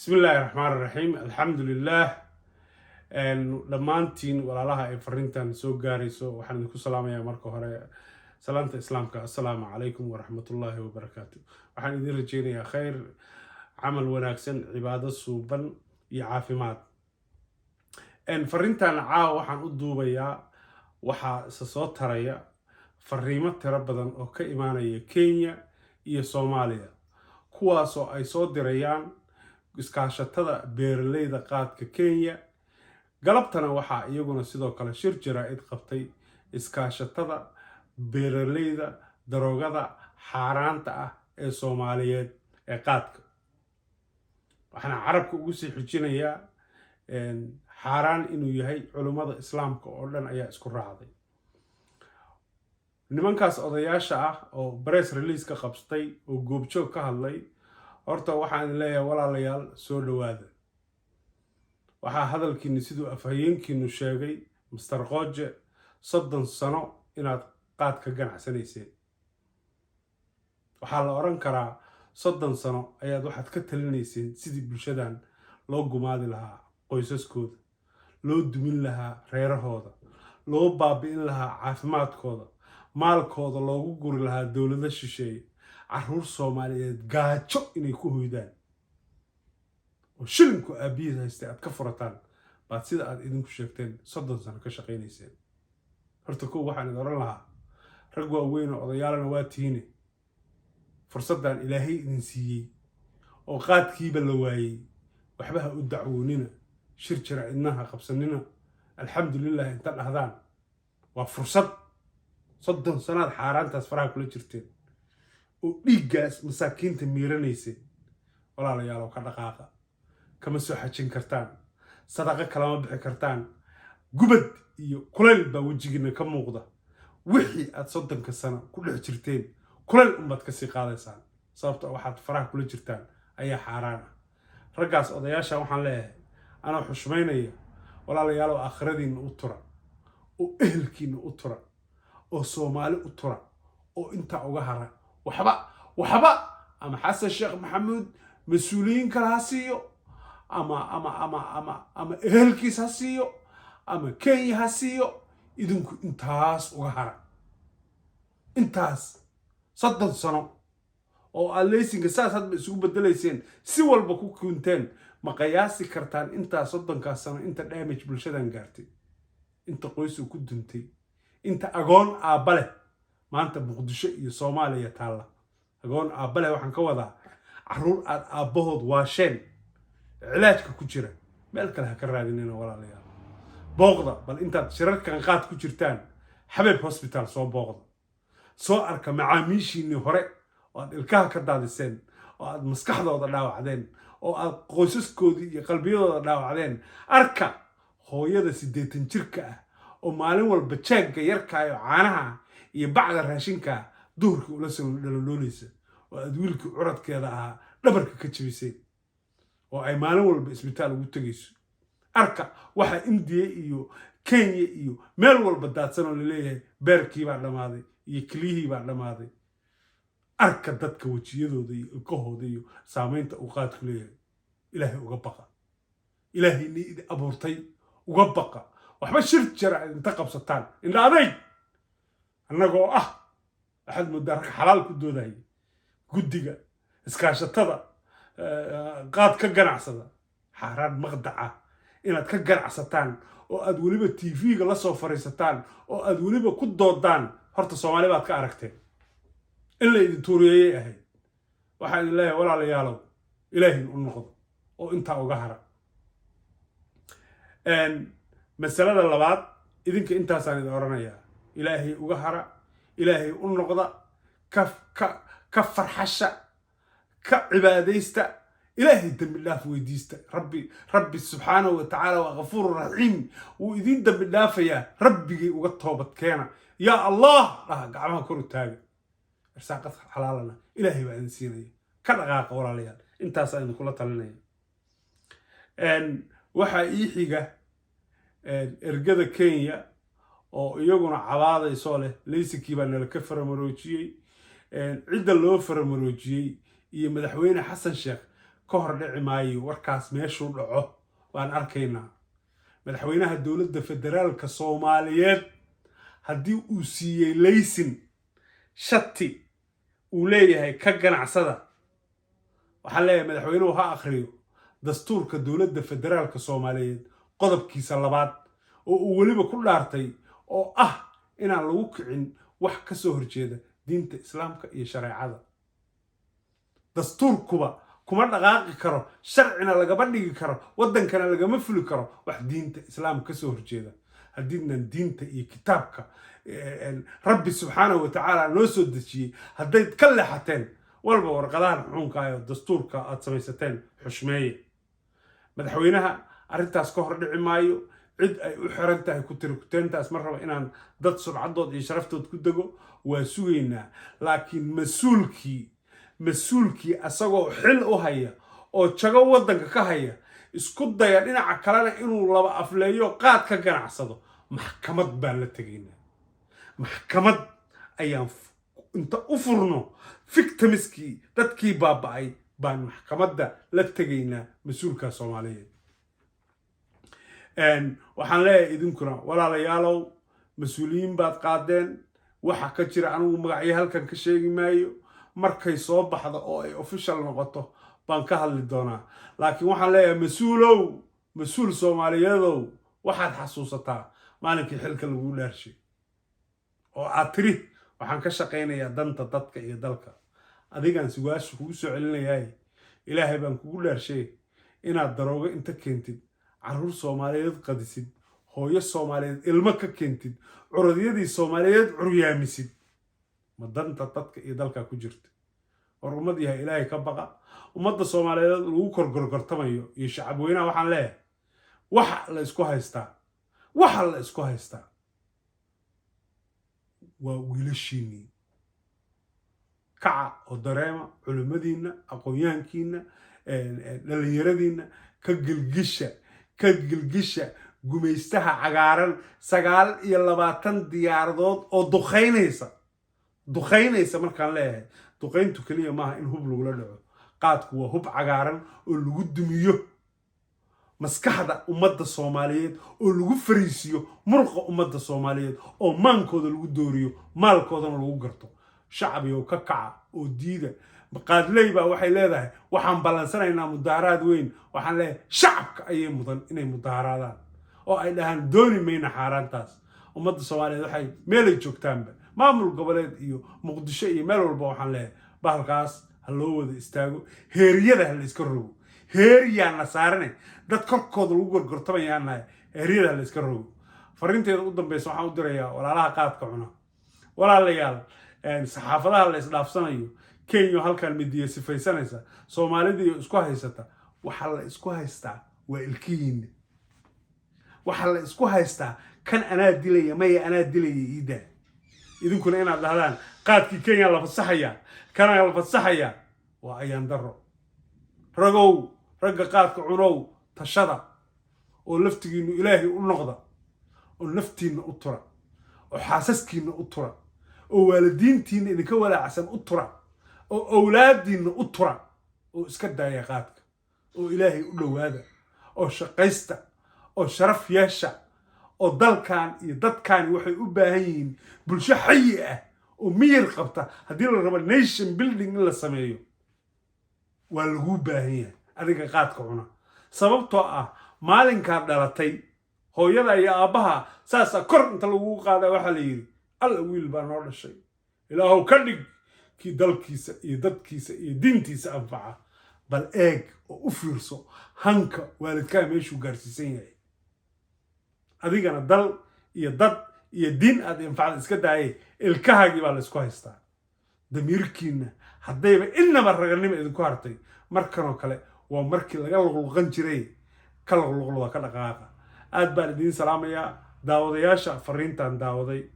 Bismi illaahi raxmaan raxiim, alxamdu lilaah. Dhammaantiin walaalaha ay fariintan soo gaarayso, waxaan idinku salaamayaa marka hore salaanta Islaamka: assalaamu calaykum waraxmatullaahi wabarakaatu. Waxaan idin rajeynayaa khayr, camal wanaagsan, cibaado suuban iyo caafimaad. Fariintan caawa waxaan u duubayaa waxaa isa soo taraya fariimo tiro badan oo ka imaanaya Kenya iyo Soomaaliya, kuwaasoo ay soo dirayaan iskaashatada beeraleyda qaadka Kenya. Galabtana waxaa iyaguna sidoo kale shir jaraa-id qabtay iskaashatada beeraleyda daroogada xaaraanta ah ee Soomaaliyeed ee qaadka. Waxaana carabka ugu sii xijinayaa xaaraan inuu yahay. Culummada Islaamka oo dhan ayaa isku raacday. Nimankaas odayaasha ah oo press release ka qabstay oo Goobjoog ka hadlay, horta waxaan idin leeyahay, walaalayaal, soo dhowaada. Waxaa hadalkiinu, siduu afhayeenkiinu sheegay Master Qooje, 30 sano inaad qaad ka ganacsanayseen. Waxaa la odhan karaa 30 sano ayaad waxaad ka talinayseen sidii bulshadan loo gumaadi lahaa, qoysaskooda loo dumin lahaa, reerahooda loo baabi'in lahaa, caafimaadkooda, maalkooda loogu guri lahaa dowlado shisheeye, carruur Soomaaliyeed gaajo inay ku hoydaan oo shilinku aabbihiis haystay aad ka furataan baad, sida aad idinku sheegteen, 30 sano ka shaqaynayseen. Horta kow waxaan idin odhan lahaa, rag waaweyn oo odayaalana waa tihiine, fursaddan Ilaahay idin siiyey oo qaadkiiba la waayey, waxba ha u dacwoonina, shir jara-idna ha qabsanina. Alxamdulilah inta dhahdaan, waa fursad. 30 sanaad xaaraantaas faraha kula jirteen oo dhiiggaas masaakiinta miiranayseen. Walaalayaalow, ka dhaqaaqa. Kama soo xajin kartaan, sadaqo kalama bixi kartaan. Gubad iyo kulayl baa wejigiina ka muuqda. Wixii aad 30-ka sano ku dhex jirteen kulayl unbaad kasii qaadaysaan, sababto waxaad faraha kula jirtaan ayaa xaaraan ah. Raggaas odayaasha waxaan leeyahay, anoo xushmaynaya, walaalayaalow, aakhiradiinna u tura oo ehelkiinna u tura oo Soomaali u tura oo intaa uga hara. Waxba waxba ama Xasan Sheekh Maxamuud mas-uuliyiin kale ha siiyo, ama ehelkiis ha siiyo, ama Kenya ha siiyo, idinku intaas uga hara. Intaas 30 sano oo aad laysinka saas hadba isugu bedelayseen, si walba ku kunteen, ma qiyaasi kartaan intaas 30-kaas sano inta damage bulshadan gaartay, inta qoysu ku duntay, inta agoon aabba leh maanta Muqdisho iyo Soomaaliya taalla? Agoon aabba leh waxaan ka wadaa carruur aad aabbahood waasheen, cilaajka ku jira. Meel kale ha ka raadinina, walaalayaal. Booqda bal intaad shirarkan qaad ku jirtaan Xabeeb Hospital, soo booqda, soo arka macaamiishiinnii hore oo aad ilkaha ka daadiseen, oo aad maskaxdooda dhaawacdeen, oo aad qoysaskoodii iyo qalbiyadooda dhaawacdeen. Arka hooyada 80 jirka ah oo maalin walba jaagga yarkaayo caanaha iyo bacda raashinka duhurka ula soo dhaloloolaysa, oo aad wiilkii curadkeeda ahaa dhabarka ka jabiseen, oo ay maalin walba isbitaal ugu tegayso. Arka waxaa Indiya iyo Kenya iyo meel walba daadsan oo laleeyahay beerkii baa dhammaaday iyo keliyihii baa dhammaaday. Arka dadka wejiyadooda iyo ilkahooda iyo saamaynta uu qaadku leeyahay. Ilaahay uga baqa, Ilaahay ni idi abuurtay uga baqa. Waxba shir jara inta qabsataan, indha adayg annagoo ah waxaad moodaa rag xalaal ku doodaya. Guddiga iskaashatada qaad ka ganacsada, xaaraan maqdaca inaad ka ganacsataan oo aad weliba TV-ga la soo fariisataan oo aad weliba ku doodaan, horta Soomaali baad ka aragteen. In la idin tuuriyeeyay ahayd. Waxaan idin leeyahay, walaalayaalow, Ilaahin u noqdo oo intaa uga hara. Masalada labaad, idinka intaasaan idin odhanayaa: Ilaahay uga hara, Ilaahay u noqda, ka farxasha, ka cibaadaysta, Ilaahay dembi dhaaf weydiista. Rabbi subxaanahu wa tacaala waa kafuuru raxiim, wuu idiin dembi dhaafayaa. Rabbigay uga toobad keena, yaa Allah dhaha, gacmaha kor u taaga. Irsaaqad xalaalana Ilaahay baa idin siinaya. Ka dhaqaaqa, walaalayaal, intaasaa idinkula talinaya. Waxaa ii xiga ergada Kenya oo iyaguna cabaadaysoo leh laysinkii baa nala ka faramaroojiyey. Cidda loo faramaroojiyey iyo Madaxweyne Xasan Sheekh Ka hor dhici maayo warkaas, meeshuu dhaco baan arkaynaa. Madaxweynaha Dowladda Federaalka Soomaaliyeed haddii uu siiyey laysin, shati uu leeyahay ka ganacsada, waxaan leeyahay madaxweynuhu ha akhriyo dastuurka Dowladda Federaalka Soomaaliyeed qodobkiisa labaad, oo uu weliba ku dhaartay, oo ah inaan lagu kicin wax ka soo horjeeda diinta Islaamka iyo shareecada. Dastuurkuba kuma dhaqaaqi karo, sharcina lagama dhigi karo, waddankana lagama fuli karo wax diinta Islaamka kasoo horjeeda. Haddiidnan diinta iyo kitaabka Rabbi subxaanahu wa tacaala noo soo dejiyey haddayd ka leexateen, walba warqadahan xuunka iyo dastuurka aad samaysateen xushmeeye. Madaxweynaha arrintaas ka hor dhici maayo. Cid ay u xiran tahay ku tirikuteentaas ma rabo inaan dad sumcadood iyo sharaftood ku dego. Waa sugaynaa. Laakiin mas-uulkii asagoo xil u haya oo jago waddanka ka haya isku daya dhinaca kalena inuu laba afleeyo, qaad ka ganacsado, maxkamad baan la tegaynaa. Maxkamad ayaan inta u furno victimskii, dadkii baaba'ay baan maxkamadda la tegaynaa mas-uulka Soomaaliyeed. Waxaan leeyahay idinkuna, walaalayaalow, mas-uuliyiin baad qaadeen. Waxa ka jira anigu magacyo halkan ka sheegi maayo. Markay soo baxdo oo ay official noqoto baan ka hadli doonaa. Laakiin waxaan leeyahay, mas-uulow, mas-uul Soomaaliyeedow, waxaad xasuusataa maalinkii xilka laguu dhaarshay oo aad tiri, "Waxaan ka shaqaynayaa danta dadka iyo dalka." Adigaan sugaasha kugu soo celinayaay. Ilaahay baan kugu dhaarshay, inaad daroogo inta keentid carruur Soomaaliyeed qadisid, hooyo Soomaaliyeed ilmo ka keentid, curadyadii Soomaaliyeed curyaamisid, ma danta dadka iyo dalka ku jirta? War ummad yahay, Ilaahay ka baqa. Ummadda Soomaaliyeed lagu korgorgortamayo iyo shacab weynaha waxaan leeyahay, waxa la isku haystaa, waxa la isku haystaa waa wiilashiinnii. Kaca oo dareema culimmadiinna, aqoon-yahankiinna, dhallinyaradiinna. Ka gelgisha, ka gelgisha gumaystaha cagaaran. 29 diyaaradood oo duqaynaysa. Duqaynaysa markaan leeyahay, duqayntu keliya maaha in hub lagula dhaco. Qaadku waa hub cagaaran oo lagu dumiyo maskaxda ummadda Soomaaliyeed, oo lagu fariisiyo muruqa ummadda Soomaaliyeed, oo maankooda lagu dooriyo, maalkoodana lagu garto. Shacbiyow, ka kaca oo diida. Qaadley baa waxay leedahay, "Waxaan ballansanaynaa mudaaharaad weyn." Waxaan leeyahay, shacabka ayay mudan inay mudaaharaadaan oo ay dhahaan, "Dooni mayna xaaraantaas." Ummadda Soomaaliyeed waxay meelay joogtaanba, maamul goboleed iyo Muqdisho iyo meel walba, waxaan leeyahay, bahalkaas ha loo wada istaago. Heeryada ha la iska rogo. Heeryaana saarane, dad korkooda lagu gorgortamayaanahay. Heeryada ha la iska rogo. Fariinteeda u dambeysa waxaan u dirayaa walaalaha qaadka cuna. Walaalayaal, saxaafadaha la isdhaafsanayo, Kenya halkan midiya sifaysanaysa, Soomaalida iyo isku haysata, waxaa la isku haystaa waa ilkihiinna. Waxaa la isku haystaa, kan anaa dilaya, maya anaa dilaya, iidaa. Idinkuna inaad dhahdaan, "Qaadkii Kenya la fasaxayaa, kanaa la fasaxayaa," waa ayaan daro. Ragow, ragga qaadka cunow, tashada oo laftigiinnu Ilaahay u noqda, oo naftiinna u tura, oo xaasaskiinna u tura, oo waalidiintiinna idinka walaacsan u tura, oo owlaadiinna u tura, oo iska daaya qaadka, oo Ilaahay u dhowaada, oo shaqaysta, oo sharaf yeesha, oo dalkan iyo dadkani waxay u baahan yihiin bulsho xayi ah oo miyir qabta. Haddii la rabo nation building in la sameeyo, waa laguu baahan yahay adiga qaadka cuna, sababtoo ah maalinkaad dhalatay hooyada iyo aabbaha saasaa kor inta lagugu qaadaa waxaa la yidhi, "Alla, wiil baa noo dhashay. Ilaahow ka dhig kii dalkiisa iyo dadkiisa iyo diintiisa anfaca." Bal eeg oo u fiirso hanka waalidkaa meeshuu gaarsiisan yahay. Adigana dal iyo dad iyo diin aad anfacda iska daayay, ilkahaagii baa la isku haystaa. Damiirkiinna haddayba innaba raganimo idinku hartay, markanoo kale waa markii laga luqluqan jiray. Ka luqluqluda, ka dhaqaaqa. Aad baan idiin salaamayaa daawadayaasha fariintan daawaday.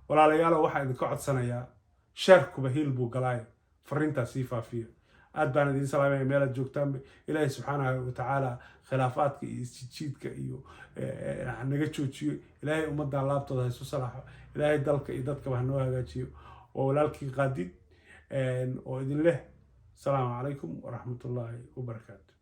Walaalayaalo, waxaan idinka codsanayaa, share-kuba hiil buu galaay, fariintaas sii faafiya. Aad baan idiin salaamaya meelaad joogtaanba. Ilaahay subxaanahu watacaala khilaafaadka iyo isjiidjiidka iyo naga joojiyo. Ilaahay ummaddan laabtooda ha isu salaaxo. Ilaahay dalka iyo dadkaba ha noo hagaajiyo. Waa walaalkii Qaadid oo idin leh. Asalaamu calaykum waraxmatullaahi wabarakaatu.